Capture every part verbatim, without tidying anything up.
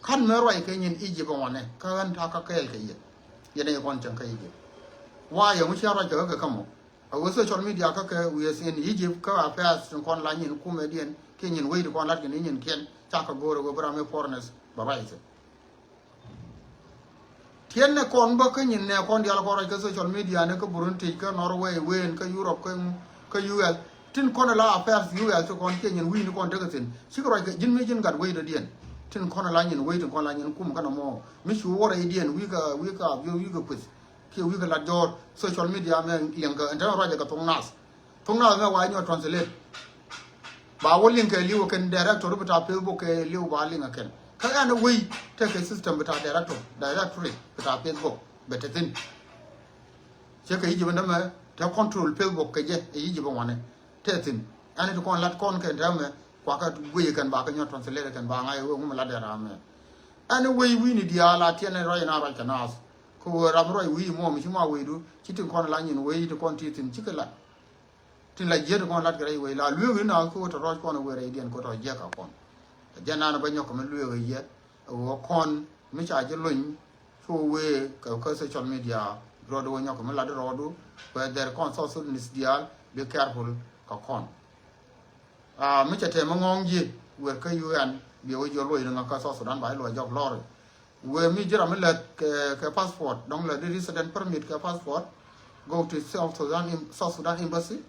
Ɣän mëë ruac kɛ nyin Egypt ɛŋuanɛ kä ɣän ta̱a̱ kä kɛɛl kɛ yɛ. Yɛn ɛ kɔn cäŋ kä Egypt. Wa yɛ ŋu cia ruac kɛ ɣä kɛ kä mɔ. A wee social media kä kɛ wi̱i̱ in Egypt kä affairs tin kɔn la nyin kumɛdiɛn kiɛ nyin wec ti kɔn lat kɛ ni nyinkiɛn ca kɛ go̱o̱r ɛ wee bi ram mi foreigners bɛ ruac kɛ. Tiɛn nɛ kɔn bä kä nyin nɛ kɔn dial kɔn ruac kä social media ni kä Burundi kä Norway wen kä Europe kä kä U S. Tin kɔn la affairs U S ti kɔn kiɛ nyin wi̱i̱ ni kɔn tekɛ thin cikɛ ruac kɛ ji̱n mi ji̱n gat wec dɔ̱diɛn. Tin kɔn la nyin wec tin kɔn la nyin kum kä nɔmɔ mi cu wä rɛydiɛn wi̱i̱ kɛ wi̱i̱ kɛ abiöth wi̱i̱ kɛ kueth kiɛ wi̱i̱ kɛ lat jɔɔr social media mɛ liɛŋ kɛ ɛn tɛn ruac kɛ thoŋ nath. Thoŋ nath mɛ wa nyuɔt translate. Ba wä liŋ kɛ liw kɛn director bi ta Facebook kɛ liw ba liŋ kɛn. Kä ɛn wei tekɛ system bi ta director, directory bi ta Facebook bɛ te thin. Cɛ kɛ Egypt nɛ mɛ te control Facebook kɛ jɛ ɛ Egypt wanɛ te thin. Ɛn ti kɔn lat kɔn kɛn te mɛ kua kɛ guiy kɛn ba kɛ nyuɔt translate kɛn ba ŋa̱c wee ŋum lat dɛ ram mɛ. Ɛn wei wi̱i̱ ni diaal a tiɛn ruac na ruac kɛ naath. Kɛ wee ram ruac wi̱i̱ mɔ mi ci ma wei du ci tin kɔn la nyin wei ti kɔn ti thin cikɛ lat. Tin la jiet kɔn lat kɛ rɛy wec la lueek in a ko tɔ rɔc kɔn wee rɛydiɛn ko tɔ jiɛk a kɔn. Ɛ jɛn nan bä nyɔk kɛ mi lueek ɛ yɛ ɛ wä kɔn mi ca ji̱ lony. Cu wee kɛ kä social media rɔɔdu wä nyɔk kɛ mi lat rɔɔdu. Wee dhɛr kɔn South Sudanese diaal be careful kɛ kɔn. A mi cɛ tɛm mi ŋɔ̱ɔ̱ŋ ji̱ wër kä U N bi wä jiɔ luɔc riŋä kä South Sudan ba iluɔc jɔk lɔr. Wee mi ji̱ ram mi lät kɛ kɛ passport dɔ̱ŋ lät di resident permit kɛ passport. Go to South Sudan em- South Sudan embassy.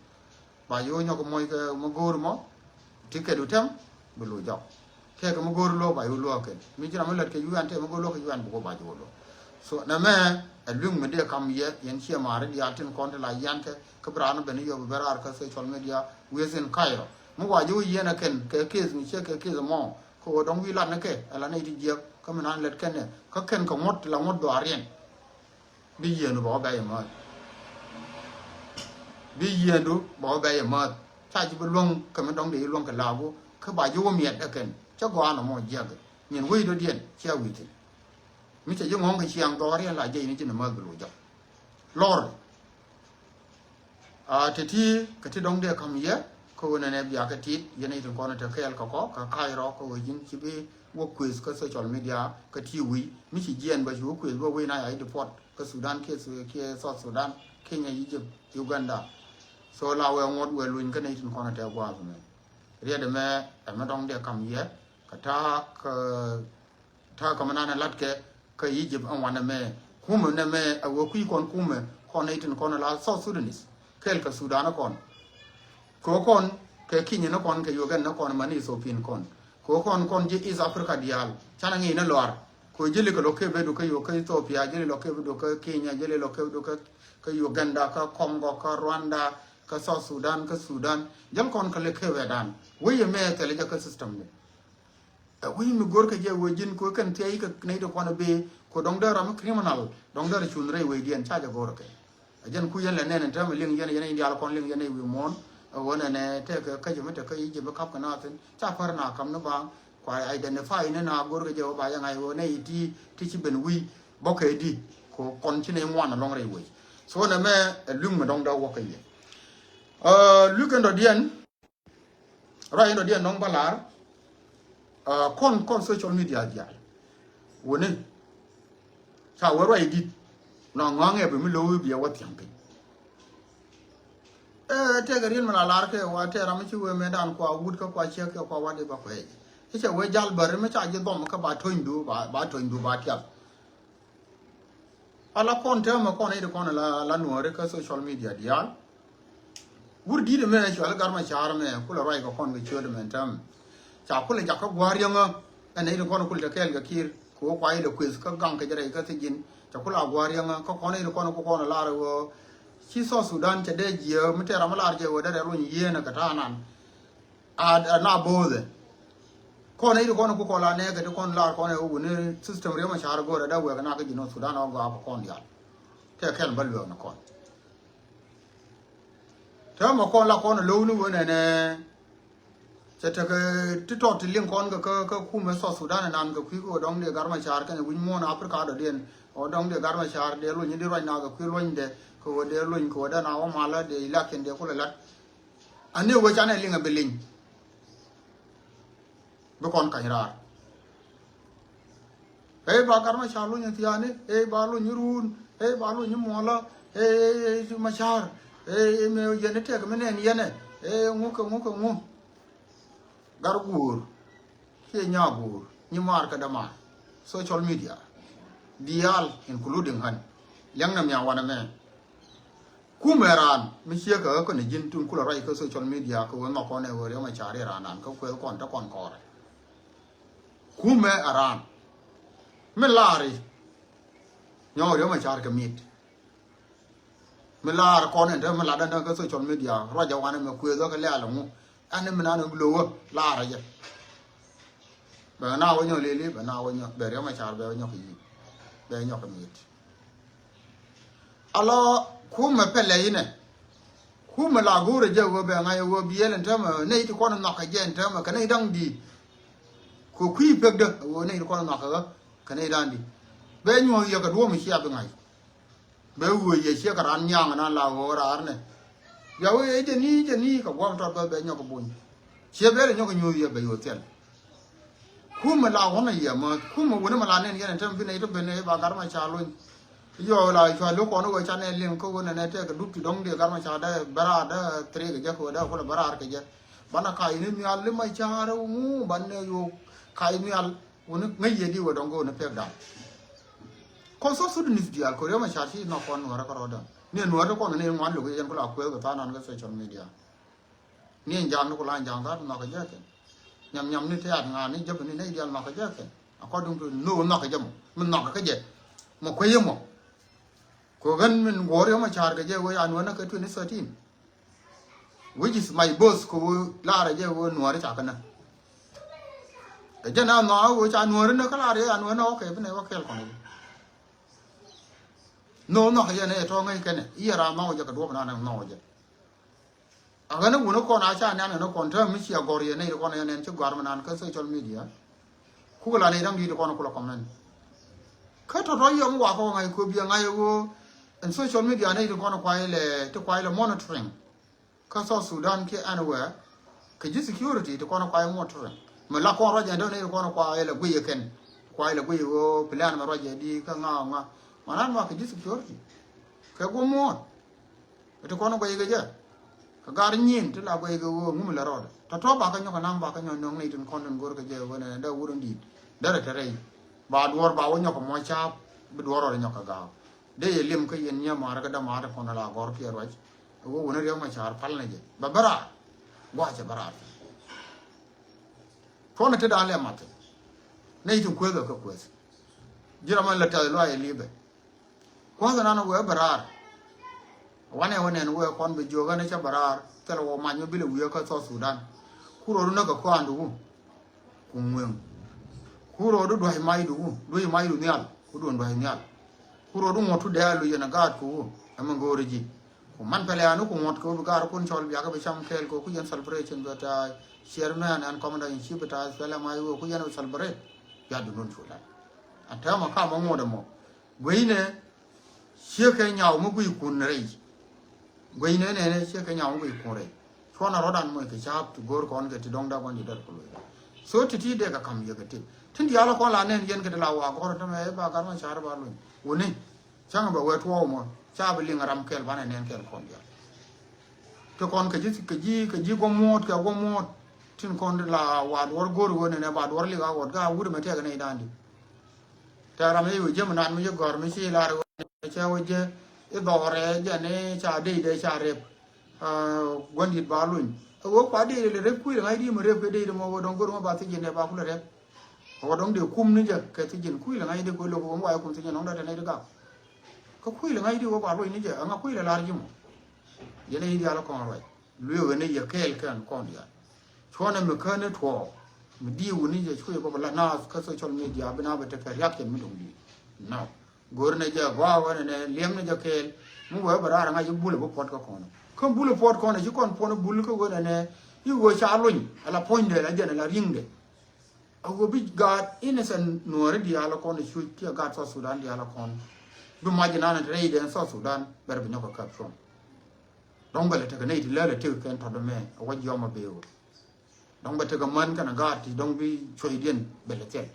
Ba yo̱o̱ nyɔk mɔc kɛ mi go̱o̱r mɔ. Ti kɛ du tɛm bi lu jɔk. Kɛ kɛ mi go̱o̱r luɔk ba yo̱o̱ luɔk kɛ mi ji̱ ram mi lät kɛ U N tɛ mi go̱o̱r luɔk kɛ U N bi go̱o̱r ba yo̱o̱ luɔk. So nɛ mɛ ɛ luiŋ mi dee kam yɛ yɛn ciɛ maari diaal tin kɔn ti la yan kɛ kä bi raan ben yɔ bi ben raar kä social media within Cairo. Mi wa ji̱ wi̱i̱ yɛn ɛ kɛn kɛ case mi ciɛ kɛ case mɔ. Kɛ ɣöö dɔ̱ŋ wi̱i̱ lat ni kɛ ala nɛy ti jiɛk kä mi naan lät kɛn ɛ kä kɛn kɛ ŋuɔ̱t la ŋuɔ̱t dhɔaariɛn. Bi yieendu bɛ wä bɛ̈ɛ̈c ɛmääth. Bi yieendu bɛ wä bɛ̈ɛ̈c ɛmääth. Ca ji̱ bi luäŋ kɛ mi dɔ̱ŋ dee ji̱ luäŋ kɛ laagu kä ba ji̱ wä miɛt ɛ kɛn cä gɔaa nɔmɔ jiɛk. Nyin wec dɔ̱diɛn cia wi̱i̱ thi̱n. Mi cɛ ji̱ ŋɔ̱ŋ kɛ ciaŋ dhɔaariɛn la jiɛc ni ji̱n ɛmääth bi loc jɔk. Lɔr. A te ti kɛ ti dɔ̱ŋ dee ka̱m yɛ kä ɣöö nɛnɛ bia kɛ tit yɛn i̱ tin kɔn te kɛɛl kɛ kɔ kɛ ka̱c rɔ kä ɣöö ji̱n ci bi wä kuëth kä social media kä ti wi̱i̱ mi ci jiɛn bä ci wä kuëth bä wi̱i̱ na ya i̱ deport kä Sudan kiɛ Su- kiɛ South Sudan, Kenya, Egypt, Uganda. So la wɛ ŋuɔ̱t wɛ luny kä nɛy tin kɔn te gua̱a̱th mɛ. Riɛt ɛmɛ ɛmɛ dɔ̱ŋ dee ka̱m yɛ kɛ ta̱a̱ kɛ ta̱a̱ kä mi nan ɛ lat kɛ kä Egypt ɛn wanɛ mɛ. Kumɛ nɛ mɛ ɛ wee kui̱ kɔn kumɛ kɔn nɛy tin kɔn la South Sudanese kɛɛl kɛ Sudan kɔn. Kɛ kɔn kɛ Kenya ni kɔn kɛ Uganda ni kɔn mani Ethiopian kɔn. Kɛ kɔn kɔn ji̱ East Africa diaal canɛ ŋi̱i̱c ni lɔar. Kɛ ji̱ li kɛ lɔ kɛp du kä Ethiopia, ji̱ li lɔ kɛp du kä Kenya, ji̱ li lɔ kɛp du kä Uganda, kä Congo, kä Rwanda, kä South Sudan, kä Sudan. Jäl kɔn kɛ lɛ kɛp ɛ dan wec ɛmɛ thilɛ jɛ kä system ni. Ɛ wi̱i̱ mi go̱rkɛ jɛ wee ji̱n kɛ wee kɛn thiɛc kɛ nɛy ti kɔn ɛ bee kɛ dɔ̱ŋ dee ram mi criminal dɔ̱ŋ dee rɛ cunh rɛy wecdiɛn ca jɛ go̱rkɛ. Ɛ jɛn ku yɛn lɛ nɛn ɛn täämɛ liŋ yɛn yɛn in diaal kɔn liŋ yɛn ɛ wi̱i̱ muɔ̱ɔ̱n. Ɛ ɣöö nɛnɛ tɛkɛ kä jɛ mi te kä Egypt bi kap kɛ na thi̱n ca pär na ka̱m ni baaŋ kua identify ni na go̱rkɛ jɛ wä ba yɛ ŋa̱c ɣöö nɛy ti ti ci ben wi̱i̱ bɔkɛ di kɛ kɔn ci nɛy ŋuan ɛlɔ̱ŋ rɛy wec. So nɛmɛ ɛ lui̱ŋ mi dɔ̱ŋ dee wäkɛ yɛ. Ɛ lui̱k ɛn dɔ̱diɛn. Ruac in dɔ̱diɛn nɔŋ bä lar. Ɛ kɔn kɔn social media diaal wuni ca wee ruac dit nɔ ŋɔ̱a̱ŋɛ bi mi lo̱wi biɛ wä thia̱ŋ piny. Ɛ tɛkɛ riel mi la lar kɛ wa tɛ ram mi ci wee mëëdan kua wut kä kua ciek kɛ kua wat di bä kuɛɛc. I̱ cɛ wee jal bäri mi ca ji̱ dhɔm kä ba tonydu ba ba tonydu ba tiap. Ala kɔn täämɛ kɔn i̱ ti kɔn la la nuɔɔri kä social media diaal. Wur di̱t ɛmɛ cuali Gat Macar ɛmɛ kulɛ ruac kɛ kɔn kɛ ciöt ɛmɛ täämɛ. Ca kulɛ jakä gua̱a̱r yäŋä ɛn i̱ ti kɔn kulɛ te kɛɛl kɛ Kiir kɛ wä kua ilɛ kueth kä gaŋ kɛ jɛ rɛy kä thi̱ji̱n. Ca kulɛ a gua̱a̱r yäŋä kä kɔn i̱ ti kɔn ku kɔn lar ɛ ɣöö ci South Sudan cɛ dee jiääk mi tɛɛr ram mi lar jɛ ɣöö derɛ luny yieenä kɛ ta̱a̱ nan. A a na bo̱o̱thɛ. Kɔn i̱ ti kɔn ku kɔn la nɛɛkɛ ti kɔn lar kɔn ɛ wuni system Riek Macar go̱o̱rɛ dee wɛɛk na kä ji̱ North Sudan ɔ gɔaa kɛ kɔn diaal. Tɛ kɛl bä luɛɛk ni kɔn. Täämɛ kɔn la kɔn lo̱w ni wen ɛnɛ. Cɛ tekɛ ti tɔt ti liŋ kɔn kɛ kä kä kumɛ South Sudan ɛnan kɛ kui̱ kɛ ɣöö dɔ̱ŋ dee Gat Macar kɛnɛ wi̱c muɔ̱ɔ̱n Africa dɔ̱diɛn ɣöö dɔ̱ŋ dee Gat Macar dee luny di ruac na kɛ kui̱ luɔ̱nydɛ kɛ ɣöö dee luny kɛ ɣöö dee na wä malä dee election dee kulɛ la̱t. Ani wee canɛ liŋ ɛ bi liŋ. Bi kɔn kany raar. Ëë ba Gat Macar luny thiaani, ëë ba luny run, ëë ba luny muɔlɔ, ëë, ëë, ëë Macar, ëë, ëë mi yɛn tɛk mi nɛn yɛnɛ, ëë ŋu kɛ ŋu kɛ ŋu. Gat guur, kiɛ nya guur, nyi maar kɛ dämaar. Social media diaal, including ɣän. Liɛŋnɛ mi a wanɛ mɛ. Kumɛ raan mi ciek kɛ ɣä kɛnɛ ji̱n tin kulɛ ruac kä social media kɛ ɣöö nhɔk kɔn ɛ ɣöö Riek Macar i̱ raandan kä kuɛth kɔn te kɔn kɔɔrɛ. Kumɛ a raan mi laari nyɔk Riek Macar kɛ mi̱i̱t. Mi laar kɔn ɛn te mi lat ɛn kä social media ruac ɛ wanɛ mɛ kuëth kä lɛ̈ɛ̈l ɛŋu. Ɛn mi nan ɛn lo̱wä laar ɛ jɛ. Bɛ na wä nyɔk lili, bɛ na wä nyɔk, bɛ Riek Macar bɛ wä nyɔk kɛ yi̱i̱. Bɛ nyɔk kɛ mi̱i̱t. Alɔ kumɛ pɛlɛ inɛ. Kumɛ la go̱o̱rɛ jɛ ɣöö bɛ ŋa̱c ɣöö biɛl ɛn täämɛ nɛy ti kɔn nhɔk kɛ jɛ ɛn täämɛ kɛ nɛy da̱ŋ di̱i̱t. Kɛ kui̱ pekdä ɣöö nɛy ti kɔn nhɔk kɛ ɣä kɛ nɛy da̱ŋ di̱i̱t. Bɛ nyuɔ̱th yɛ kɛ duɔ̱ɔ̱m cia bi ŋa̱c. Bɛ ɣöö yɛ ciek kɛ ran nyaŋ nan la ɣöö raar nɛ. Bia wee jɛ ni, jɛ ni kɛ guam tɔt bä bɛ nyɔk buny. Ciɛ bɛ lɛ nyɔk nyuuth yɛ bɛ yo̱o̱ thiɛl. Kumɛ la wunɛ yɛ mɔ, kumɛ wunɛ mɛ la nɛn yɛn ɛn tɛm bi nɛ yit ben ɛ ba Gat Macar luny. Yɔ la cua lo̱k kɔn wee ca nɛ liŋ kä wunɛ nɛ tɛk duk ti dɔ̱ŋ di Gat Macar dee bɛ raar dee thrik kɛ jɛ kɛ wee dee kulɛ bɛ raar kɛ jɛ. Banɛ kac ni nhial li Macar ŋu banɛ yo̱o̱ kac nhial. Wuni ŋäc yɛ di wä dɔŋ go̱o̱n pek da̱ŋ. Kɔn South Sudanese diaal kɛ Riek Macar ci nhɔk kɔn nuɔ̱ɔ̱rä kärɔ̱ da̱ŋ. Ni nuɔ̱ɔ̱rä kɔn ni ŋuan lo̱k yɛn kula kueth kɛ thanan kä social media. Ni jaŋ ni kula jaŋ tha̱a̱t nhɔk kɛ jɛ kɛn. Nyam nyam ni tɛ̈t ŋa̱a̱n ni jäp ni nɛy diaal nhɔk kɛ jɛ kɛn. According to no nhɔk kɛ jɛ mɔ. Mi nhɔk kɛ jɛ. Mɔ kuecä mɔ. Kɛ ɣän min guɔ̱ɔ̱r Riek Macar kɛ jɛ wee a nuɔ̱ɔ̱rä kɛ twenty thirteen. Which is my boss kɛ ɣöö laarɛ jɛ ɣöö nuɔ̱ɔ̱ri ca känä. Ɛ jɛn a nhɔaak ɣöö ca nuɔ̱ɔ̱ri ni kä laarɛ jɛ a nuɔ̱ɔ̱ri ni ɣɔk kɛ bi nɛ wä kɛɛl kɔn ɣöö. Nhɔk nhɔk jɛ ni ɛ tɔ̱ ŋäc kɛnɛ i̱ yɛ raa nhɔk jɛ kɛ duɔ̱p nan ɛ nhɔk jɛ. A ɣän i̱ wuni kɔn a ca nian ɣän i̱ kɔn tääm mi cia gɔ̱r yɛ nɛy ti kɔn yɛ nɛn ci gɔ̱a̱r mi nan kä social media. Kukɛ la nɛy da̱ŋ di̱i̱t ti kɔn kulɛ comment. Kä tɔ̱tɔ̱ yɔm wakɔ ŋa̱c köp yɛ ŋa̱c ɣöö ɛn social media nɛy ti kɔn kuay lɛ ti kuay lɛ monitoring. Kä South Sudan kiɛ anywhere kɛ ji̱ security ti kɔn kuay monitoring. Mi la kɔn ruac ɛn däk nɛy ti kɔn kuay lɛ guiy ɛ kɛn kuay lɛ guiy ɣöö plan mɛ ruac ɛ di kä ŋa ŋa. Manan ma kɛ ji̱ security kɛ guɔ muɔ̱ɔ̱n. Ti kɔn guɛy kɛ jɛ. Kɛ gar nyin ti la guɛy kɛ ɣöö ŋum lɛ rɔɔdɛ. Tɔ̱tɔ̱ ba kä nyɔk kɛ naŋ ba kä nyɔk nöŋ ni tin kɔn tin go̱r kɛ jɛ ɣöö nɛ dee wut in di̱i̱t. Derɛ te rɛy. Ba duɔ̱ɔ̱r ba wä nyɔk kɛ muɔ̱c ca̱a̱p. Bi duɔ̱ɔ̱r rɔɔdɛ nyɔk kɛ gaak. Dee yɛ lim kä yɛn nyiɛ ma̱a̱r kä däma̱a̱r ti kɔn la gɔ̱r kiɛ ruac. Ɣöö wuni Riek Macar pal ni jɛ. Bɛ bä raar. Gua̱a̱cɛ bä raar. Cuɔ̱n ti da̱a̱n lɛ math. Nɛy tin kueth ɛ kä kueth. Ji̱ ram ɛn lɛ tɛth luac ɛ li̱pɛ. Kua̱th nan wee bɛ raar. Wanɛ wä nɛn wee kɔn bi jiök ɣän cä bɛ raar thilɛ wä mac mi bi lɛ wiee kä South Sudan. Ku ro̱du näk kɛ kua̱a̱ndu ku. Ku ŋueŋ. Ku ro̱du dua̱c macdu ku dua̱c macdu nhial ku duɔ̱n dua̱c nhial. Ku ro̱du ŋuɔ̱t tu dɛɛl lu yɛn a gaat ku ku ɛmɛ go̱o̱rɛ ji̱. Ku man pɛlɛ ani ku ŋuɔ̱t kɛ wä bi gaat kun cɔl biakä bi cam kɛɛl kɛ wä ku yɛn celebration bɛ ta̱a̱ chairman and commander in chief bɛ ta̱a̱ pɛlɛ mac wee ku yɛn wä celebrate. Bia̱ dundun cu lat. An täämɛ kamä ŋuɔ̱t ɛmɔ. Gueynɛ ciekɛ nyaw mi guiy kun rɛy. Gueynɛ nɛnɛ ciekɛ nyaw mi guiy kun rɛy. Cuɔnɛ rɔ̱dan moc kɛ ca̱a̱p ti go̱o̱r kɔn kɛ ti dɔ̱ŋ dee kɔn ti dee kɛ loc. So ti ti dee kɛ ka̱m yɛ kɛ ti tin diaal kɔn la nɛn yɛn kɛ ti la wa gɔ̱r tämɛ ba gat ma ca̱a̱r ba loc. Wuni cäŋ bɛ wee tuɔɔk mɔ ca bi liŋ ram kɛl banɛ nɛn kɛl kɔn diaal. Ti kɔn kɛ ji̱ kɛ ji̱ kɛ ji̱ guɔ muɔ̱ɔ̱t kɛ guɔ muɔ̱ɔ̱t tin kɔn ti la wa duɔ̱r go̱o̱r ɣöö nɛnɛ ba duɔ̱r lik a ɣɔt ga wut mɛ tɛk nɛy da̱a̱n di. Tɛɛr ram i̱ wi̱c jɛ mi nat mi ci gɔ̱r mi ci lar i̱ cɛ wi̱c jɛ i̱ dhɔrɛ jɛ ni ca dee dee ca rep. Gua̱n dit ba luny i̱ wek kua dee lɛ rep kui̱ lɛ ŋa̱c di mi rep kɛ dee di mɔ wä dɔ̱ŋ go̱r mɔ ba thiec jɛ ni ba kulɛ rep. Wä dɔ̱ŋ dee kum ni jɛ kɛ thiec jɛ ni kui̱ lɛ ŋa̱c di kɛ lo̱k wä wä kum thiec jɛ nɔŋ dee tɛ nɛy di gak. Kä kui̱ lɛ ŋa̱c di wä ba luny ni jɛ aŋa kui̱ lɛ lar ji̱ mɔ. Yɛn i̱ diaal kɔn ruac. Lueek ɣän ni yɛ kɛɛl kɛn kɔn diaal. Cuɔnɛ mi kän ni tuɔɔk mi di̱i̱ wuni yɛ cuɛ bä bä la naath kä social media bi na bɛ tekɛ riaction mi duŋ di̱i̱t. No. Go̱o̱r ni jɛ gɔaa ɣän ni liɛm ni jɛ kɛɛl mi wee bɛ raar ŋa̱c i̱ bul i̱ bi puɔt kä kɔn. Kä bul i̱ puɔt kɔn i̱ ci kɔn puɔn i̱ bul kä ɣän ni i̱ ɣöö ca luny ala puɔ̱nydɛ la jɛn ala ri̱ŋdɛ. A ɣöö bi gaat innocent nuɔ̱ɔ̱ri diaal kɔn i̱ cuc kiɛ gaat South Sudan diaal kɔn. Bi mac inan i̱ te rɛydɛ in South Sudan bɛr bi nyɔk kä käp cuɔ̱ŋ. Dɔ̱ŋ bɛ lɛ tekɛ nɛy ti lääl ɛ tëk kɛn tɔ̱t ɛmɛ ɛ wä jiɔam ɛ bëë ɣöö dɔ̱ŋ bɛ tekɛ män kɛnɛ gaat ti dɔ̱ŋ bi cuɔydiɛn bɛ lɛ thil.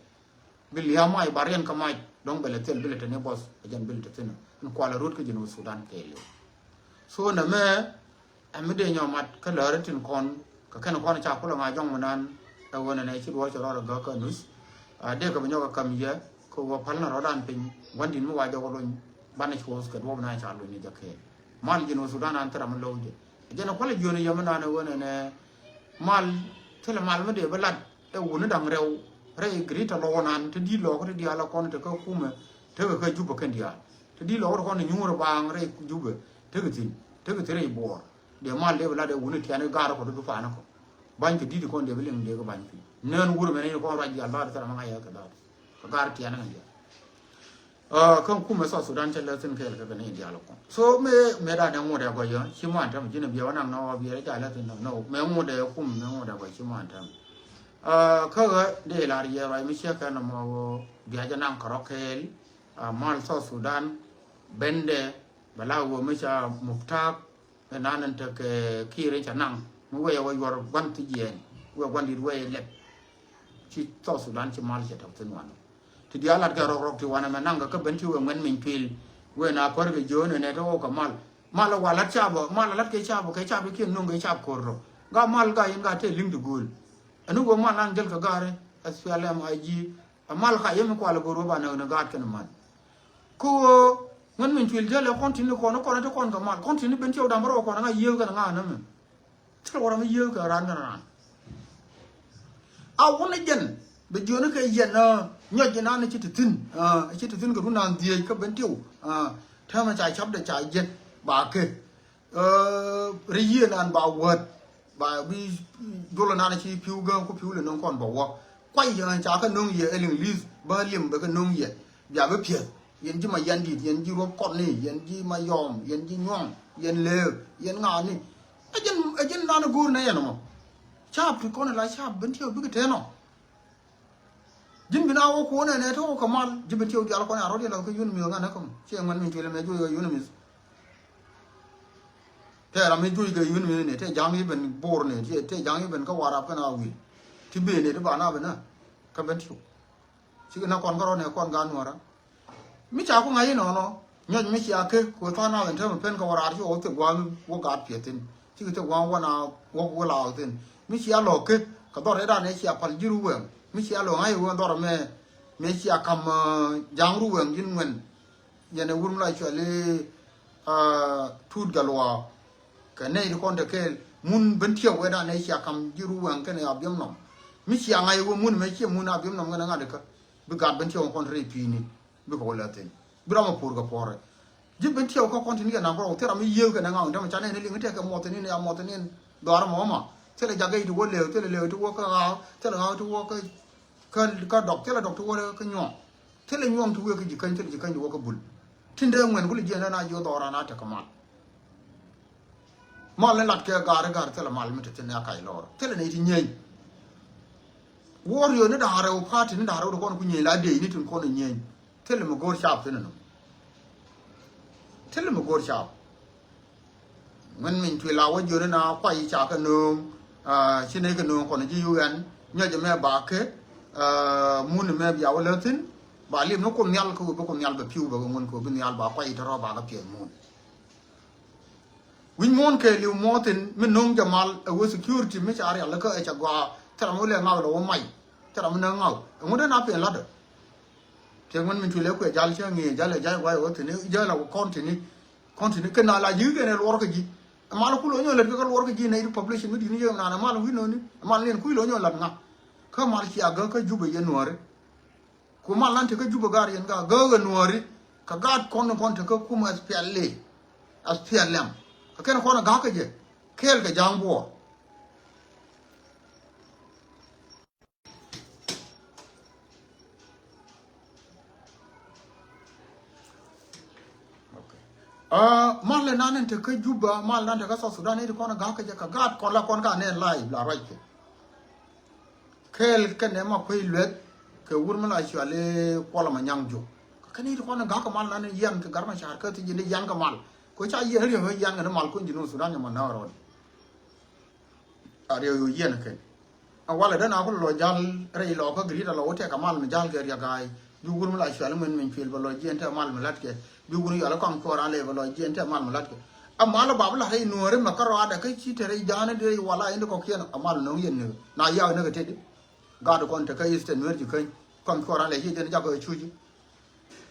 Bi lia̱a̱ mac ba riɛn kä mac dɔ̱ŋ bɛ lɛ thil bi lɛ te ni buɔth ɛ jɛn bi lɛ te thi̱n. Ɛn kualɛ rut kä Jinub Sudan kɛɛliw. So nɛmɛ ɛ mi dee nyɔk mat kä lääri tin kɔn kɛ kɛn kɔn ca kulɛ ŋa̱c jɔ̱ŋ mi nan ɛ ɣöö nɛnɛ ci duɔ̱ɔ̱r cɛ rɔɔdɛ gäk kä nuth. A dee kɛ bi nyɔk ɛ käm yɛ kɛ ɣöö päl na rɔɔdan piny gua̱ndi̱n mi wa jɔk luny banɛ cuɔth kɛ duɔ̱ɔ̱p nan ca luny ni jɛ kɛɛl. Mal Jinub Sudan an thil ram mi lo̱w jɛ. Jɛn ɛ kualɛ jiön ɛ yɛ mi nan ɛ ɣöö nɛnɛ mal thilɛ mal mi dee bi lat ɛ wuni da̱ŋ rɛw rɛy Greater Lɔw nan te di̱t lɔɔk te diaal ɛ kɔn te kä kumɛ tekɛ kä Jubɛ kɛn diaal. Te di̱t lɔɔk te kɔn te nyuur ɛ baaŋ rɛy Jubɛ tekɛ thi̱n tekɛ thi̱n rɛy Buɔɔr. Dee mal dee bi lat ɛ wuni tian ɛ gaar ɛ kɔ te dupaani kɔ. Ba̱ny kɛ di̱t kɔn dee bi liŋ dee kɛ ba̱ny piny nään wur mɛn in kɔn ruac diaal dhaat thil ram mi ŋa̱c ɛ kɛ dhaat kɛ gaar tian ɛ ŋa̱c ɛ. Kä kumɛ South Sudan cɛ lɛ thi̱n kɛɛl kɛ kɛ ni diaal kɔn. So mɛ mɛ da nɛ ŋut ɛ gɔyä ci man tɛm ji̱n biɛ wä naŋ nɔ biɛ rɛ ca lɛ thi̱n nɔ mɛ ŋut ɛ kum mɛ ŋut ɛ gɔy ci man tɛm. Kä ɣä dee lar yɛ ruac mi ciɛ kɛ nɔ mɔ wä bia jɛ naŋ kärɔ kɛɛl. Mal South Sudan bendɛ bɛ la wä mi ca muktak. Ɛ nan ɛn tekɛ Kiir in ca naŋ mi wee wä yuɔr gua̱n thi jiɛɛn wee gua̱n dit wee lɛp. Ci South Sudan ci mal cɛ tɔk thin wanɔ. Ti diaal lat kɛ rɔk rɔk ti wanɛ mɛ naŋ kɛ kä ben ti wee ŋuɛn miny pil. Wee na pär kɛ jiön ɛnɛ te wä kɛ mal. Mal wa lat cap mal lat kɛ cap kɛ cap kiɛn no̱ŋ kɛ cap ko̱r rɔ. Ga mal ga in ga te liŋ ti go̱o̱l. Ɛn wee mal nan jäl kɛ gaari S P L M I G. A mal ka yemi kual a go̱r wä ba näk ni gaat kɛn man. Kä ɣöö ŋän min cuil jälɛ kɔn tin ni kɔn kɔn ti kɔn kɛ mal kɔn tin ni ben tiɛw dam rɔ kɔn ŋa yiëë kɛn ŋa nämɛ. Thil wä ram yiëë kɛ raan kɛn raan. A wun a jɛn bɛ jiöni kɛ yɛn nyɔc jinan ci ti thin ci ti thin kɛ run naan dhieec kä ben tiɛw. Täämɛ ca cap dɛ ca jɛ ba kɛ. Ri yiëë nan ba wät ba bi jolä nan ci pi̱w gäŋ ku pi̱w lɛ no̱ŋ kɔn ba wä. Kuay yɛ ca kä no̱ŋ yɛ ɛ liŋ li̱th bä li̱em bɛ kä no̱ŋ yɛ. Bia bä piɛth yɛn ji̱ ma yɛn di̱t yɛn ji̱ ruɔ̱p kɔn ni yɛn ji̱ ma yɔm yɛn ji̱ nyuɔ̱ŋ yɛn lëëk yɛn ŋaani. Ɛ jɛn ɛ jɛn nan go̱o̱r nɛ yɛn mɔ. Caap ti kɔn ɛ la caap ben tiɛw bikɛ tɛn ɔ. Ji̱n bi na wä kuɔn ɛn ɛ te wä kɛ mal ji̱ bi tiɛw dial kɔn a rɔ̱t yɛ lɔth kä yun mi̱th ŋa̱n ɛ käm ciɛ ŋuɛn min cuɛl ɛmɛ juɔc ɛ yun mi̱th. Tɛ ram mi juɔc kɛ yun mi̱th ni tɛ ja̱ŋ i̱ ben bo̱o̱r ni tɛ ja̱ŋ i̱ ben kä warap kɛn a wi̱i̱ ti ben ni ti ba na ben na kä ben tiɛw. Cikɛ na kɔn kä rɔ̱t ni kɔn gan nuɔ̱ra. Mi ca ku ŋa̱c inɔnɔ nyɔc mi cia kä ku tha̱a̱ŋ nath in täämɛ pen kɛ wä raar ci wä thiek gua̱a̱ŋ wä gaat piɛth thi̱n. Cikɛ thiek gua̱a̱ŋ wä na wä wä laak thi̱n mi cia lɔ kä kɛ dhɔr ëë dan ëë cia pal ji̱ ruwɛŋ mi cia lɔ ŋa̱c i̱ wä dhɔr mɛ. Mɛ cia ka̱m ja̱a̱ŋ ruwɛŋ ji̱n ŋuɛn. Yɛn ɛ wur mi la cuali tuut gal wa̱a̱. Kɛ nɛy ti kɔn te kɛɛl mun ben tiɛw ëë dan ëë cia ka̱m ji̱ ruwɛŋ kɛnɛ a biɛm nɔm. Mi cia ŋa̱c i̱ wä mun mɛ ciɛ mun a biɛm nɔm kɛnɛ ŋa̱t ikä bi gaat ben tiɛw kɔn te rɛy pi̱i̱ni. Bikɛ wä lɛ thi̱n bi ram a puur kɛ puɔrɛ. Ji̱ ben tiɛw kä kɔn tin kɛ naŋ kɔn thil ram mi yiëë kɛ naŋ ŋaŋ tämɛ ca nɛn liŋ tɛkɛ muɔth ni ni a muɔth ni. Dhɔar mɔ ma thilɛ jakä ti wä lëë thilɛ lëë ti wä kä ŋaŋ thilɛ ŋaŋ ti wä kä kä dɔk thilɛ dɔk ti wä kä nyuɔ̱ŋ. Thilɛ nyuɔ̱ŋ ti wä kä ji̱ käny thilɛ ji̱ käny ti wä kä bul. Tin dee ŋuɛn kulɛ jiɛn na jiɔ dhɔr an a tek kɛ mal. Mal ni lat kɛ gaari gaari thilɛ mal mi te thin a kac lɔɔr thilɛ ni ti nyieeny. Wuɔr yio̱ ni da̱a̱r rɛw pa̱a̱t ti ni da̱a̱r rɛw ti kɔn ku nyieeny la dee ni tin kɔn nyieeny. Thilɛ mi go̱o̱r caap thin ni. Thilɛ mi go̱o̱r caap. Ŋuɛn min tuil a wä jiöni na kuay ca kä nööŋ. Ci nɛy kä nööŋ kɔn ji̱ U N nyɔc mɛ ba kä. Mun mɛ bia wä lä thin ba liep ni kun nhial kä wä bi kun nhial bɛ pi̱w bɛ ŋun kä wä bi nhial ba kuay tɔrɔ ba kä piɛth mun. Wi̱c muɔ̱ɔ̱n kɛɛliw muɔ̱ɔ̱thin mi no̱o̱ŋ jɛ mal ɛ wee security mi ca rial kä ɛ ca gɔaa. Thil ram mi wä lɛ ŋaw lɛ wä mac. Thil ram mi näk ŋaw ɛŋu dee na piɛn la̱tdä. Piɛth ŋuɛn min tuil ɛ kuɛ jal cä ŋi̱i̱ jal ɛ jal guay wä thini jal ɛ wä kɔn tini. Kɔn tini kɛ na la ji̱ kɛn ɛ luɔr kä ji̱. Ɛ mal ku lo̱nyɔ lät kä luɔr kä ji̱ nɛy ti population mi di̱t ni jɛ naan ɛ mal wi̱n nööni ɛ mal niɛn kui̱ lo̱nyɔ lät ŋa. Kä mal cia gäk kä Jubɛ yɛ nuääri. Ku mal nan tekä Jubɛ gaat yɛn ka gääk ɛ nuääri. Kɛ gaat kɔn kɔn tekä kum S P L A, S P L M. Kɛ kɛn kɔn ɛ ga̱a̱k kɛ jɛ kɛɛl kɛ ja̱a̱ŋ buɔɔr. Mal lɛ nan in tekä Jubɛ mal nan tekä South Sudan in ti kɔn ɛ ga̱a̱k kɛ jɛ kɛ gaat kɔn la kɔn ka nɛn live la ruac kɛ. Kɛɛl kɛnɛ ma kuec lueth kɛ wur mi la cuali kuɔl ma nyaŋ jok. Kɛ ni ti kɔn ga̱k kɛ mal nan yɛn kɛ gar ma car kä ti ji̱n di yɛn kɛ mal. Ko ca yɛn riɛw yɛn kɛ ni mal kun ji̱n Sudan yɛ ma na rɔɔd. A riɛw yɛn kɛn. A walɛ den a ku lɔ jal rɛy lɔ kä Greater lɔ wä tɛk a mal mi jal kɛ Riɛk Ga̱a̱y. Bi wur mi la cual min min cuil bɛ lɔ jiɛn tɛ mal mi lat kɛ. Bi wur yɔal kɔŋ kuɔr a lɛ bɛ lɔ jiɛn tɛ mal mi lat kɛ. A mal ba bi la rɛy nuɔri mɛ kä rɔadɛ kä ci te rɛy ja̱a̱ni di rɛy wala in di kɔkiɛn a mal nɔŋ yɛn ni. Na yaw ni kɛ teti. Gat kɔn te kä Eastern Nuer ji̱ käny. Kɔŋ kuɔr a lɛ ci jɛn jakɔ cuci.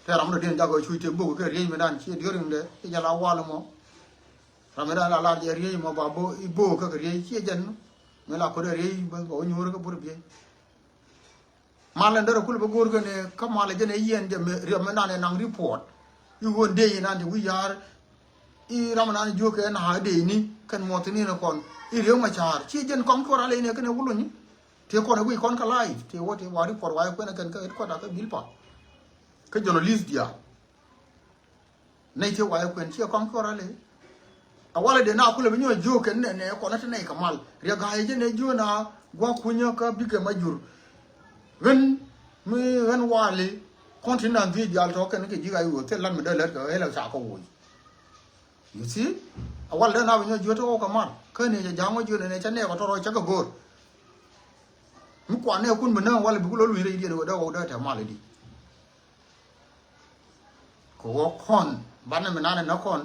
Te ram ni din jakɔ cuci te bok kɛ riey mi dan ci during de ci jɛ la wal mɔ. Ram mi dan la lar jɛ riey mɔ ba bo i bo kɛ riey ci jɛn. Mi la kɔdɛ riey ba ba wä nyuur kɛ bur biey. Mal in derɛ kul bä go̱o̱r kɛn ɛ kä mal jɛn ɛ yiɛn jɛ riɛm mi nan ɛ naŋ report. I ɣöö dee inan ti wi̱i̱ ya̱a̱r. I ram nan jiök kɛ na dee ini kɛn muɔth ni ni kɔn. I Riek Machar ci jɛn kɔŋ kuɔr alɛ ini kɛn ɛ wuluny. Ti kɔn ɛ wi̱i̱ kɔn kä live ti wä ti wa report wa ɛ kuɛn ɛ kɛn kä headquarter kä Bilpa. Kä journalist diaal. Nɛy ti wayɛ kuɛn ciɛ kɔŋ kɔr alɛ. A walɛ dee na kulɛ bi nyɔ jiök kɛn nɛ nɛ kɔn a ti nɛy kɛ mal. Riɛk Ga̱a̱y jɛ nɛ jiök na gua̱k kunyä kä bikɛ ma jur. Ɣän mi ɣän wali kɔn ti nan dhiec diaal tɔ kɛn kɛ ji̱ Ga̱a̱y ɣöö thil lat mi dee lät kɛ ɣɛl ca kɛ woc. You see? A walɛ dee na bi nyɔ jiök ti wä kɛ mal. Kä ni jɛ ja̱a̱ŋ wä jiök nɛ nɛ ca nɛɛk kɛ tɔrɔ ca kɛ go̱o̱r. Mi kuan nɛɛkun bi näk walɛ bi ku lɔ luny rɛy diɛn ɣöö dee wä dee tɛ mal i̱di. Kɛ ɣöö kɔn banɛ mi nanɛ nä kɔn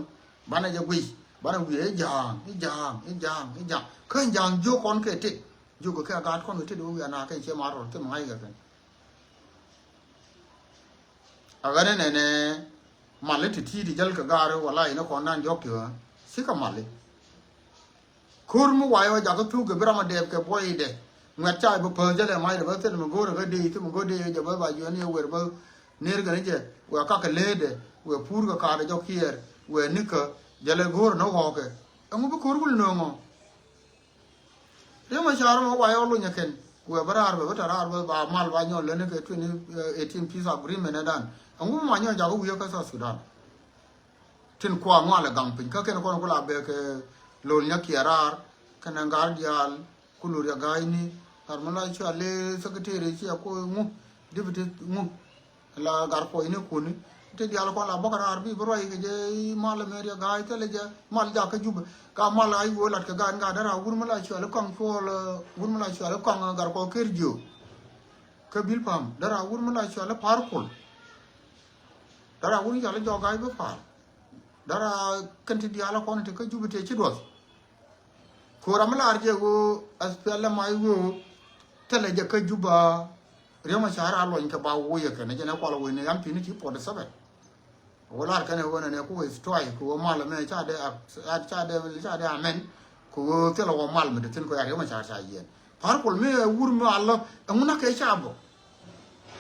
banɛ jɛ guic banɛ wi̱i̱ i̱ ja̱a̱ŋ i̱ ja̱a̱ŋ i̱ ja̱a̱ŋ i̱ ja̱a̱ŋ kä ja̱a̱ŋ jiök kɔn kɛ tit. Jiök kɛ kɛ gaat kɔn kɛ tit ɣöö wi̱i̱ ana kɛn ciɛ ma rɔr thim ŋa̱c kɛ kɛn. A ɣän inɛnɛ mali ti ti̱i̱ ti jäl kɛ gaari wala inɛ kɔn nan jɔk ti ɣä cikɛ mali. Ko̱r mi wayɔ jakä thuk kɛ bi ram a dɛɛp kɛ buɔydɛ. Ŋuɛt ca bi päth jälɛ mac rɛ bä thil mi go̱o̱r kä dee thil mi go̱o̱r dee jɛ bä ba jiɔni ɛ wer bä. Ner kɛn jɛ wɛ kakɛ leedɛ wɛ pur kɛ kaadɛ jɔk kiɛɛr wɛ nikä jälɛ go̱o̱r ni ɣɔɔkɛ. Ɛŋu bi ko̱r wul nööŋɔ. Riek Machar mɔ wayɔ lunyɛ kɛn wɛ bä raar bɛ bä tɛ raar bä ba mal ba nyɔl lɛni kɛ twenty eighteen peace agreement ɛ dan. Ɛŋu bi ma nyɔl jakä wi̱i̱ kä South Sudan. Tin kua ŋualɛ gaŋ piny kä kɛn kɔn kula bɛ kɛ lol nyakiɛ raar kɛnɛ ŋa̱r diaal kulu Riɛk Ga̱a̱yni ŋa̱r mi la cua le secretary cia ko ŋu deputy ŋu la gar kɔcni kuni. Ti diaal kɔn la bäk raar bi bi ruac kɛ jɛ mal mɛ Riɛk Ga̱a̱y thilɛ jɛ mal jakä Jubɛ ka mal a yuɔ lat kɛ gan ka dara wur mi la cua le kɔŋ cuɔl wur mi la cua le kɔŋ gar kɔc ker jiö. Kä bil pam dara wur mi la cua le par kul. Dara wun yal jɔk ga̱a̱c bä pa̱a̱r. Dara kɛn ti diaal kɔn ti kä Jubɛ tëë ci duɔth. Ko̱ra mi laar jɛ ɣöö S P L M I ɣöö thilɛ jɛ kä Jubɛ. Riek Machar a luɔny kɛ ba woc ɛ kɛn jɛn ɛ kual woc ni M P ni ti forty seven. Ɣöö laar kɛn ɛ ɣöö nɛnɛ ku wec tuay kɛ ɣöö mal ɛmɛ ca dee a ca dee ca dee amɛn. Kɛ ɣöö thilɛ ɣöö mal mi dee thi̱n kɛ ɣöö a Riek Machar ca yiɛn. Pa̱a̱r kul mi ɛ wur mi a lä ɛŋu na kɛ ca bä.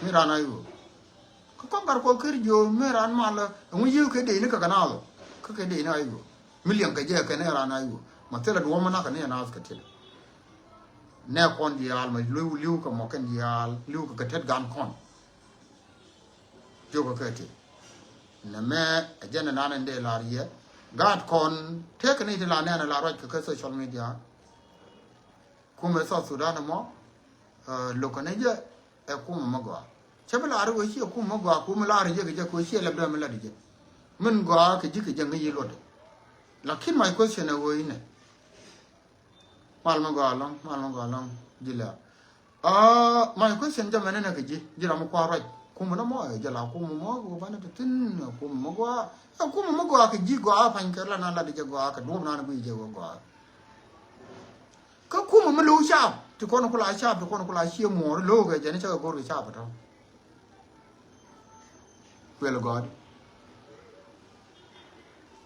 Mi raan a ɣöö Kä kɔn gat kuɔth ker jiö mi raan malä ɛŋu yiëë kɛ dee ni kɛ kɛ naath ɔ kä kɛ dee ni a iwö. Mi liɛŋ kɛ jɛ kɛ ni raan a iwö ma thilɛ duɔ̱ɔ̱m mi nak kɛ ni a naath kɛ tiɛt. Nɛ kɔn diaal ma liw liw kɛ mɔ kɛn diaal liw kɛ kɛ tet gan kɔn. Jiökɛ kɛ ti nɛ mɛ ɛ jɛn ɛ nan ɛn dee lar yɛ gaat kɔn tëëkɛ ni ti la nɛn ɛ la ruac kɛ kɛ social media. Kumɛ South Sudan ɛmɔ lo̱kɛ ni jɛ ɛ kumɛ mi gɔaa. Cɛ bi laari wee ciɛ kumɛ mi gɔaa kumɛ laari jɛ kɛ jɛ kɛ wee ciɛ lɛp dee mi lat jɛ. Min gɔaa kɛ ji̱ kɛ jɛ ŋäc yi luɔtdɛ. Lakin my question ɛ wee inɛ. Mal mi gɔaa lɔŋ mal mi gɔaa lɔŋ ji̱ lɛ̈ɛ̈. My question jɛ mɛn inɛ kɛ ji̱ ji̱ ram mi kua̱r ruac kumɛ ni mɔ ɛ jɛ la kumɛ mɔ kɛ wee banɛ ti thin kumɛ mi gɔaa. Ɛ kumɛ mi gɔaa kɛ ji̱ gɔaa pa̱ny kɛ la na lat jɛ gɔaa kɛ duɔ̱p nan bi jɛ wee gɔaa. Kä kumɛ mi lo̱w caap ti kɔn kula caap ti kɔn kula cie muɔɔr lo̱w kɛ jɛn cä kɛ go̱r kɛ caap tɔ. Kuɛl gɔɔdi.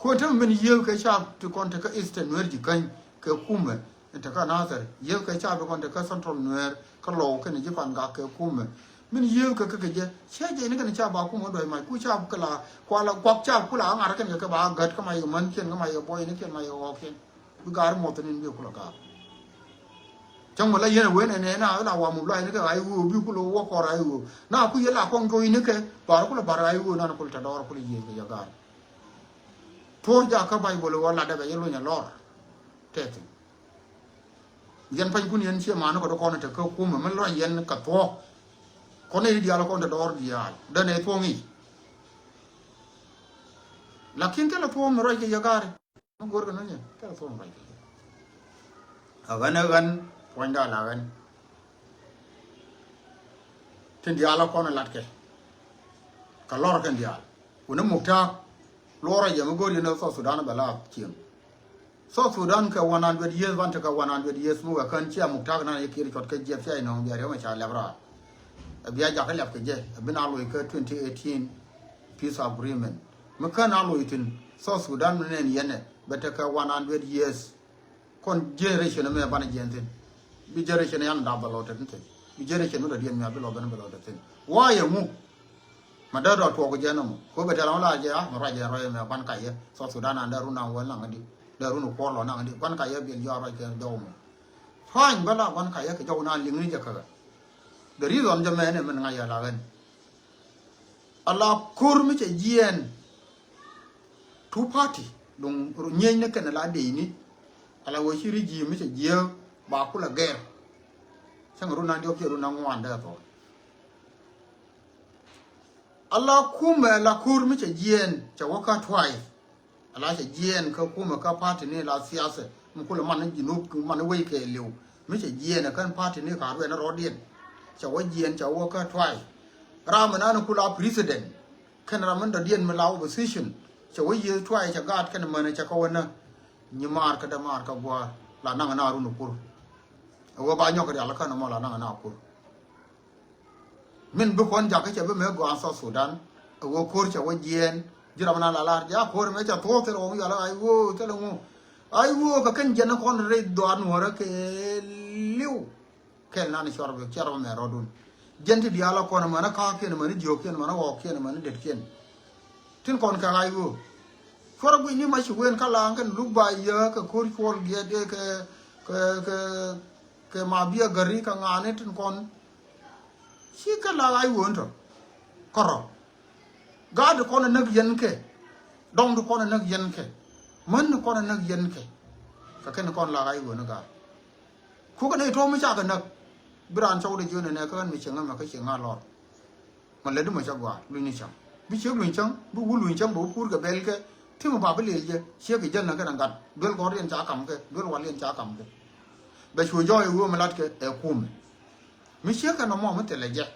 Kuɛ te min yiëëk kɛ caap ti kɔn te kä Eastern Nuer ji̱ käny kɛ kumɛ. Te kä Nasir yiëëk kɛ caap ti kɔn te kä Central Nuer kä Lɔw kɛn ji̱ Pangak kɛ kumɛ. Min yiëëk kɛ kɛ kɛ jɛ cɛ jɛ ni kɛn caap ba kumɛ duɔ̱c mac ku caap kɛ la kuala kuak caap kula ŋa̱r kɛn kɛ kɛ ba gät kä ma yɛ män kiɛn kä ma yɛ buɔy ni kiɛn ma yɛ ɣɔɔk kiɛn. Bi gaari muɔth ni bi kulɛ gaar. Cäŋ mi la yɛn a wen ɛnɛ na la wa muk la yɛn kɛ ɣa̱c ɣöö bi kulɛ wä kɔr ɣa̱c ɣöö na ku yɛ la kɔŋ jo̱o̱c ni kɛ bar kulɛ bar ɣa̱c ɣöö nan kulɛ tɛ dɔɔr kulɛ yiëë kɛ yɛ gaar. Tuɔɔr jakä Baibol ɣöö la dɛpɛ yɛ luny ɛ lɔr. Tɛthin. Yɛn panykun yɛn ciɛ man kɛ dɔ̱ kɔn te kä kumɛ mi luɔny yɛn kɛ thuɔ̱k. Kɔn ni diaal kɔn te dɔɔr diaal dɛn ɛ thuɔ̱ŋ i̱. Lakin thilɛ thuɔ̱k mi ruac kɛ yɛ gaari. Mi go̱o̱r kɛ ni nyɛ kɛ thuɔ̱k mi ruac kɛ yɛ. A ɣän ɛ ɣän puɔ̱nyda la ɣän. Tin diaal a kɔn lat kɛ. Kɛ lɔr kɛn diaal. Wuni muk ta̱a̱k. Luɔrɛ jɛ mi go̱o̱r yɛn ɛ South Sudan bɛ la cieŋ. South Sudan kɛ one hundred years, ban tekɛ one hundred years mi wɛ kän cia muk ta̱a̱k nan yɛ kiɛt cuɔt kɛ jiɛth cia inɔŋ bia riɛm ɛ ca lɛp raar. Ɛ bia jakä lɛp kɛ jɛ ɛ bi na loc kɛ twenty eighteen peace agreement. Mi kän a loc thin South Sudan mi nɛn yɛn ɛ bɛ tekɛ one hundred years. Kɔn generation mɛ banɛ jiɛn thin. Bi generation yan dap bɛ lɔ tɛt ni thin. Bi generation mi dɔ diɛn mi a bi lɔ bɛn bɛ lɔ tɛt thin. Wa yɛ ŋu. Ma dee dɔ tuɔk jɛ nɔmɔ. Ko bɛ tɛl ɔn la jɛ a mɛ ruac jɛ ruac mɛ guan ka yɛ. South Sudan an dee run an wɛl naŋ di. Dee run kuɔr lɔ naŋ di. Guan ka yɛ biɛl jɔa ruac kɛ jɔw mɔ. Puany bä la guan ka yɛ kɛ jɔw na liŋ ni jɛ käkä. The reason jɛ mɛ ni min ŋa̱c yɛ la ɣän. A la ko̱r mi cɛ jiɛɛn. Two party duŋ nyieny ni kɛn a la dee ni. A la wee ci ri ji̱ mi cɛ jiɛ ba kulɛ gɛr. Cäŋ run an diɔk cɛ run an ŋuan dee thɔɔn. A la kumɛ la ko̱r mi cɛ jiɛɛn cɛ wä ka tuay. A la cɛ jiɛɛn kä kumɛ kä party ni la siasa mi kulɛ man ni Junub man ni wec kɛ liw mi cɛ jiɛɛn kän party ni ka ruɛn rɔɔdiɛn. Cɛ wä jiɛɛn cɛ wä kä tuay. Ram mi nan kula president kɛn ram mi dɔ̱diɛn mi la opposition cɛ wä yieth tuay cɛ gaat kɛn mänɛ cɛ kä wä nä. Nyi maar kä dämaar kä gua̱a̱r la naŋ na run kur. A wä ba nyɔk rial kän mɔ la naŋ na kur. Min bi kɔn jakä cɛ bi mɛ gɔaa South Sudan. A wä ko̱r cɛ wä jiɛɛn ji̱ ram na la lar ja ko̱r mɛ cɛ thuɔ̱k thil wä mi yɔl a iwo thil ŋu. A iwo kɛ kɛn jiɛn kɔn rɛy dhuaar nuɔrä kɛ liw. Kɛl nan cɔr bi cɛr bi mɛ rɔdun. Jiɛn ti diaal a kɔn mɛn a ka̱a̱kiɛn mɛn a jiökiɛn mɛn a ɣɔɔkiɛn mɛn a detkiɛn. Tin kɔn kɛ a iwo. Cuɔr a guic ni ma ci wen kä laŋ kɛn luk ba yä kɛ ko̱r cuɔl giɛt kɛ kɛ kɛ kɛ ma biɛ gäri kɛ ŋa̱a̱ni tin kɔn. Ci kɛ la ɣa̱c ɣöön tɔ kärɔ. Gaat ti kɔn ɛ näk yɛn kɛ. Dɔŋ ti kɔn ɛ näk yɛn kɛ. Män ti kɔn ɛ näk yɛn kɛ. Kɛ kɛn kɔn la ɣa̱c ɣöön ɛ gaat. Kukɛ nɛy tɔ̱ mi cakɛ näk. Bi raan cɔwdɛ jiön ɛnɛ kä ɣän mi cieŋ ɛmɛ kä cieŋ a lɔr. Mɛ lät di mɛ cä gɔaa luny ni cäŋ. Bi ciek luny cäŋ, bi wul luny cäŋ, bɛ wä puur kɛ bɛl kɛ. Ti mi ba bi lel jɛ, ciek kɛ jäl nä kɛn ɛ gat. Duel gɔ̱riɛn ca kam kɛ, duel waliɛn ca kam kɛ. Bɛ cu jɔɔc ɛ ɣöö mi lat kɛ ɛ kumɛ. Mi ciek kɛn ɔmɔ mi thilɛ jɛ.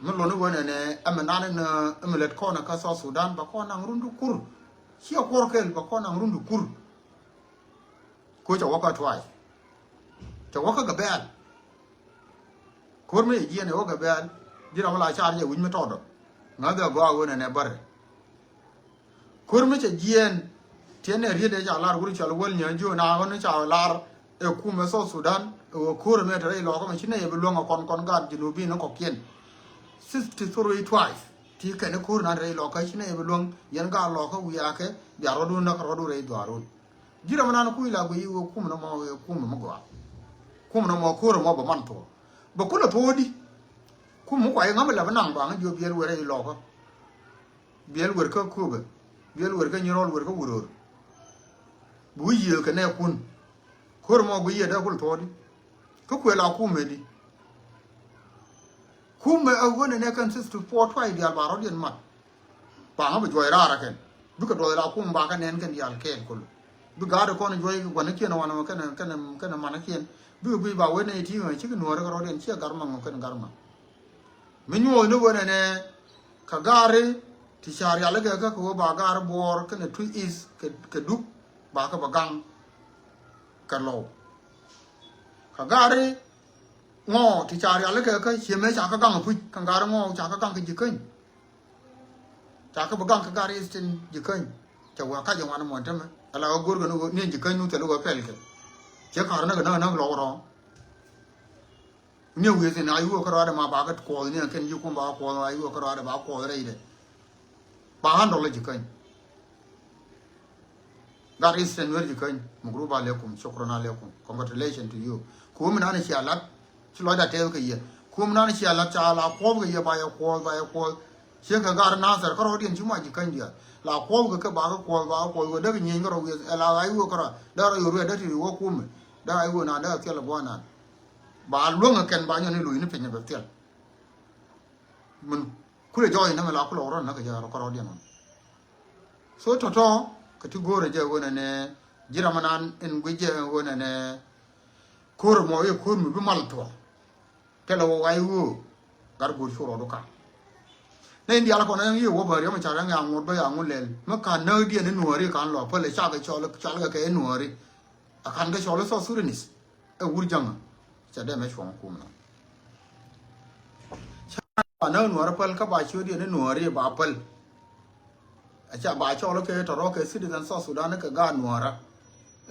Mi lon iwen ɛnɛ ɛmɛ nan in ɛmɛ lät kɔn ɛ kä South Sudan bɛ kɔn naŋ run di kur. Ciɛ kuɔr kɛl bɛ kɔn naŋ run di kur. Ko cɛ wä kä tuay. Cɛ wä kä Gabɛl. Ko̱r mi cɛ jiɛɛn ɛ wä Gabɛl. Ji̱ ram mi la car jɛ wi̱c mi tɔɔdɔ. Ŋa̱th ɛ gɔaa wen ɛnɛ bärɛ. Ko̱r mi cɛ jiɛɛn. Tiɛn ɛ riet ɛ ca lar wur cɔl wäl nyɛ jiö na ɣän ca lar. Ɛ kumɛ South Sudan ɛ wä ko̱r ɛmɛ te rɛy lɔkä mɛ ci nɛy ɛ bi luäŋ ɛ kɔn kɔn gaat Junubin ni kɔkiɛn. Sixty three twice ti kɛn ɛ ko̱r nan rɛy lɔkä ci nɛy ɛ bi luäŋ yɛn gaat lɔkä wiakɛ bia rɔɔdun näk rɔɔdun rɛy dhuaarun. Ji̱ ram nan kui̱ la guiy i̱ wä kumɛ nɔmɔ wä kumɛ mi gɔaa. Kumɛ nɔmɔ ko̱r ɛmɔ bɛ man thuɔ̱k bɛ kulɛ thuɔ̱k di. Kumɛ mi kuay ŋa̱m ɛ la bi naŋ baŋ jiɔ biɛl wër rɛy lɔkä. Biɛl wër kä Köpɛ. Biɛl wër kä Nyirɔl wër kä Wuror. Bi wi̱c yiëë kɛ nɛɛkun. Ko̱r mɔ bi yiëë dee kul thuɔɔdi. Kä kuël a kumɛ di. Kumɛ a ɣöö nɛ nɛ kɛn sixty four twice diaal ba rɔ̱diɛn mat. Ba ŋä bi juɔc raar a kɛn. Bikɛ duɔth la kumɛ ba kɛ nɛn kɛn diaal kɛɛl kul. Bi gaat kɔn juɔc gua̱nikiɛn wanɛ kɛn kɛn kɛn manikiɛn. Bikɛ guic ba wen nɛ iti̱i̱ŋ cikɛ nuɔ̱ɔ̱rä kɛ rɔ̱diɛn ciɛ gar maŋ kɛn gar maŋ. Mi nyuɔɔth ni wen ɛnɛ kɛ gaari ti ca rialikä kä kɛ wä ba gaari Buɔɔr kɛnɛ Twic East kɛ, kɛ Duk ba kɛ bɛ gaŋ kɛ Lɔw. Kɛ gaari Ŋɔɔ ti ca rialikä kä ciemɛ ca kɛ gaŋ ɛ puc kɛ gaari Ŋɔɔ ca kɛ gaŋ kɛ Ji̱käny. Ca kɛ bɛ gaŋ kɛ gaari Eastern Ji̱käny. Cɛ wä kac ɛ ŋuan ɛmɔ tämɛ. Ala wä go̱rkɛ ni wä ni Ji̱käny nu thil wä pɛl kɛ. Ciɛ ka̱r näk näk näk Lɔw rɔ. Ni wi̱i̱ thi̱n a yuɔk kärɔadɛ ma ba kä kuɔth ni kɛn yi kum ba kuɔth a yuɔk kärɔadɛ ba kuɔth rɛydɛ. Ba handle Ji̱käny. Gat Eastern Nuer Ji̱käny. Mugruba alaikum. Shukran alaikum. Congratulations to you. Kum nan cia lat. Ci lɔcda tɛth kɛ yɛ. Kum nan cia lat ca la kuɔth kɛ yɛ ba yɛ kuɔth ba yɛ kuɔth. Ciek kɛ gar Nasir kärɔɔdiɛn ci ma Ji̱käny diaal. La kuɔth kɛ kɛ ba kɛ kuɔth ba kɛ kuɔth wä däk nyieny kärɔ wi̱i̱ ɛ la ɣa̱c wä kärɔ. Däk rɔ yo̱r wä däk ti wä kumɛ. Däk ɣa̱c wä nan däk thiɛl gua̱nan. Ba luäŋ ɛ kɛn ba nyɔn i̱ luc ni piny ɛ bɛ thiɛl. Min kulɛ jɔɔc inämɛ la kulɛ wä rɔn näk kɛ jɛ rɔ kärɔɔdiɛn ɣɔn. So tɔ̱tɔ̱ kɛ ti go̱o̱rɛ jɛ ɣöö nɛnɛ ji̱ ram ɛnan in guic jɛ ɣöö nɛnɛ ko̱r ɛmɔ i̱ ko̱r mi bi mal thuɔ̱k. Thilɛ wä wac ɣöö Gat go̱o̱r cu rɔɔdu ka̱n. Nɛ in diaal kɔn ɛn yiëë wä bä riɛm ca rɛŋ ya ŋot bä ya ŋot lɛl. Mi ka̱n näk diɛn in nuääri ka̱n lɔ päl ɛ cakɛ cɔl, cɔl kɛ kɛ in nuääri. A ka̱n kɛ cɔl i̱ South Sudanese. Ɛ wur jäŋä. Ca dee mɛ cuɔ̱ŋ kum nɔ. Ca ba näk nuäärä päl kä ba ciöt yɛn i̱ nuääri ba päl. A ca ba cɔl kɛ tɔrɔ kɛ citizen South Sudan kɛ gaat nuäärä.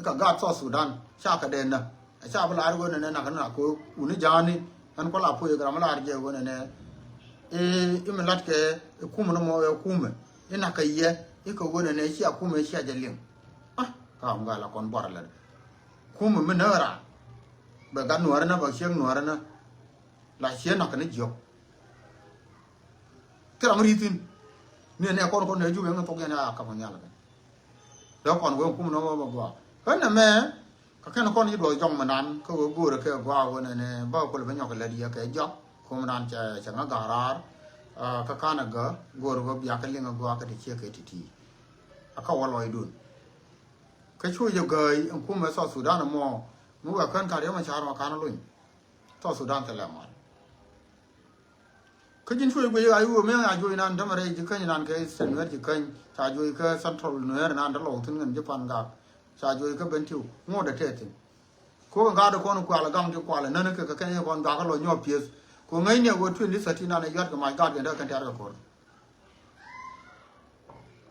Kɛ gaat South Sudan ca kɛ dee nä. A ca bi lar ɣöö nɛnɛ nak nak kɛ wuni ja̱a̱ni. Ɛn kuala puɔy gram lar jɛ ɣöö nɛnɛ. I̱ mi lat kɛ i̱ kumɛ ni mɔ ɛ kumɛ i̱ nak kɛ yɛ i̱ kɛ ɣöö nɛnɛ cia kumɛ cia jɛ liŋ. Ah, ka ɣöö ŋa la kɔn buar lɛ. Kumɛ mi näk raar. Bɛ gat nuäärä nä bɛ ciek nuäärä nä. La ciek nak kɛ ni jiɔk. Thil ram ri̱thin. Ni nɛ kɔn kɔn nɛ jup yɛn thok yɛn a kap nhial kɛ. Dɔ̱ kɔn wee kum nɔmɔ bɛ gɔaa. Ɣän nɛ mɛ kä kɛn kɔn yi duɔth jɔŋ mi nan kä wee go̱o̱rɛ kɛ gɔaa wee nɛ nɛ bä kulɛ bä nyɔk lɛ diɛ kɛ jɔk. Kum nan cɛ cɛ ŋa ga̱r raar. Kä kanɛ gä go̱o̱rɛ wee biak kɛ liŋ a gɔaa kɛ ti ciek kɛ ti ti. A kä wä lɔcdun. Kä cu jɛ gääy in kumɛ South Sudan mɔ mi wee kän ka̱r yɛ mɛ ca̱r mɛ ka̱n luny. South Sudan thilɛ mal. Kä ji̱n cuec guic a iwuɔ mi a juɔc nan dämɛ rɛy ji̱ käny nan kɛ Eastern Nuer ji̱ käny ca juɔc kä Central Nuer nan dä lɔw thi̱n ŋän ji̱ Pan Gak ca juɔc kä Bentiu ŋot dɛ tɛth thi̱n. Ko ŋa̱t kɔn kual gaŋ ti kual nän kɛ kɛ kɛn kɔn gak lɔ nyɔp pieth. Ko ŋäcni a wä twenty thirteen nan ɛ yuat kɛ mac gat kɛ dä kɛn tiar kɛ ko̱r.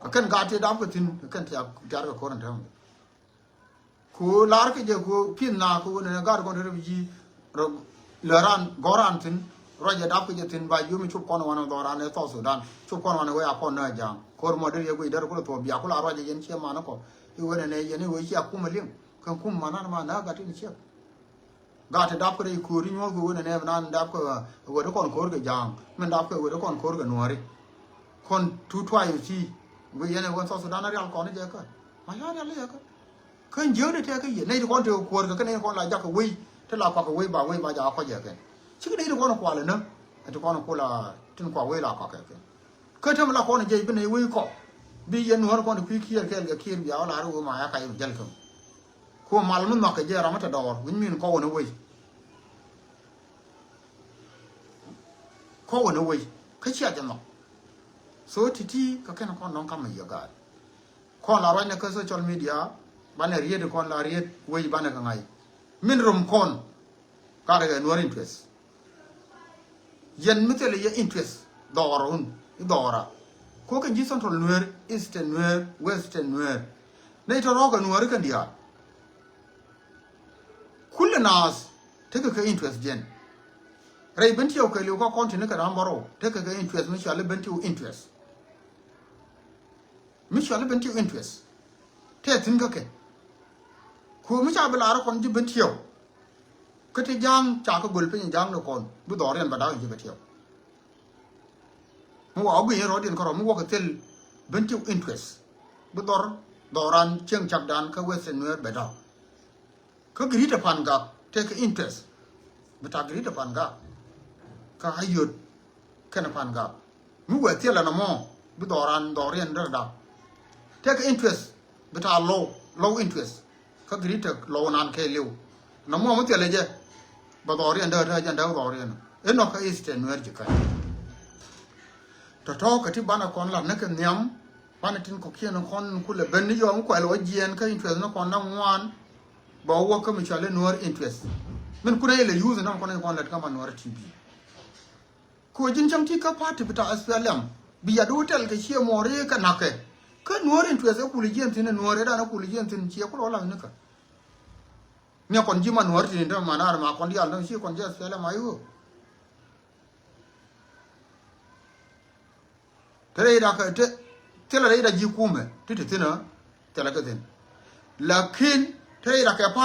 Kɛ kɛn gat ti dap kɛ thi̱n kɛ kɛn tiar kɛ ko̱r in tɛm. Ku lar kä jɛ ku pi̱n na ku wunɛ gat kɔn ti refugee lɛ ran gɔran thi̱n. Ruacɛ dap kä jɛ thi̱n ba yumi cup kɔn wanɛ dhɔran ɛ South Sudan cup kɔn wanɛ wee a kɔn nä ja̱a̱ŋ ko̱r mɔ deri yɛ guic deri kulɛ thuɔp bia kula ruacɛ yɛn ciɛ man kɔ. I̱ wunɛ nɛ yɛn i̱ wee ciɛ kum ɛ liŋ kɛn kum man nan ma nä gat in ciɛ. Gat ti dap kä rɛy ko̱o̱ri nyuɔ̱th kɛ wen ɛnɛ nan dap kä wet kɔn ko̱o̱r kɛ ja̱a̱ŋ min dap kä wet kɔn ko̱o̱r kɛ nuɔ̱ɔ̱ri. Kɔn tu tuay wi ci wi yɛn ɛ wen South Sudan a rial kɔn jɛ kä ma ya rial jɛ kä. Kä jiöni tɛk kä yɛ nɛy ti kɔn tëë kuäär kɛ kä nɛy ti kɔn la jakä wei ti la kɔakɛ wei ba wei ba jakä kɔc jɛ kɛn. Cikɛ nɛy ti kɔn kual ɛnä ti kɔn kula tin kua wei la kɔakɛ kɛn. Kä tɛm la kɔn jɛ bi nɛy wei kɔk bi yɛn nuɔ̱ɔ̱ri kɔn ti kui̱ kiɛɛr kɛɛl kɛ kiɛɛr bia wä la ri wei ma ya ka yɛ bi jäl kä. Ku mal mi nhɔk kɛ jɛ ram mi te dɔɔr wi̱ny min kɔwä ni wei. Kɔwä ni wei kä cia jɛ nhɔk. So ti̱ti̱ kä kɛn kɔn nɔŋ kamɛ yɛ gaat. Kɔn la ruacnɛ kä social media banɛ riet kɔn la riet wei banɛ kɛ ŋa̱c. Min rom kɔn gat kɛ nuɔr interest. Yɛn mi thilɛ yɛ interest dhɔɔr wun i̱ dhɔɔra. Ko kɛ ji̱ Central Nuer, Eastern Nuer, Western Nuer. Nɛy tɔ̱ rɔ̱ɔ̱kɛ nuɔ̱ɔ̱ri kɛn diaal. Kulɛ naath tekɛ kɛ interest jɛn. Rɛy Bentiu kɛ liw kä kɔn ti̱ni kɛ ram bärɔw tekɛ kɛ interest mi cɔal i̱ Bentiu interest. Mi cɔal i̱ Bentiu interest tɛth thi̱n kä kɛ. Ku mi ca bi lar kɔn ji̱ Bentiu. Kä ti ja̱a̱ŋ ca kä göl piny ja̱a̱ŋ ni kɔn bi dhɔriɛn bɛ da̱k in ji̱ Bentiu. Mi wa wä guiy in rɔɔdiɛn kärɔ̱ mi wäkɛ thil Bentiu interest bi dhɔr dhɔran cieŋ cakdan kä Western Nuer bɛ da̱k. Kä Greater Pangak tekɛ interest bi ta̱k Greater Pangak. Kä Ayod kɛnɛ Pangak mi wee thilɛ nɔmɔ bi dhɔran dhɔriɛn dee da̱k. Tekɛ interest bi ta̱k low, low interest. Kä Greater low nan kɛ liw nɔmɔ mi thilɛ jɛ. Bɛ dhɔriɛn dee dee jɛn dee dhɔriɛn inɔ kä Eastern Nuer ji̱ käny. Tɔ̱tɔ̱ kɛ ti banɛ kɔn lat ni kɛ nhiam. Banɛ tin kɔ̱kiɛn kɔn kulɛ ben ni yɔm kuɛl wä jiɛn kä interest ni kɔn na ŋuan. Bɛ wä kä mi cɔal i̱ Nuer interest. Min kunɛ ilɛ youth ni kɔn in kɔn lɛt kä ma Nuer T V. Kɛ ɣöö ji̱n cäŋ ti kä party bi ta S P L M bi yat wä tɛl kɛ ciɛ muɔɔri kɛ na̱kɛ. Kä Nuer interest ɛ kulɛ jiɛn thi̱n ɛ Nuer ɛ dan ɛ kulɛ jiɛn thi̱n ciɛ kulɛ wä la̱th nikä. Ni ɛ kɔn ji̱ ma Nuer tin däm ma naar ma kɔn diaal däm ci kɔn ji̱ S P L M a i̱ ɣöö. Te rɛy dak te thilɛ rɛy dak ji̱ kumɛ ti te thi̱n ɛ thilɛ kɛ thi̱n. Lakin te rɛy dak kɛ party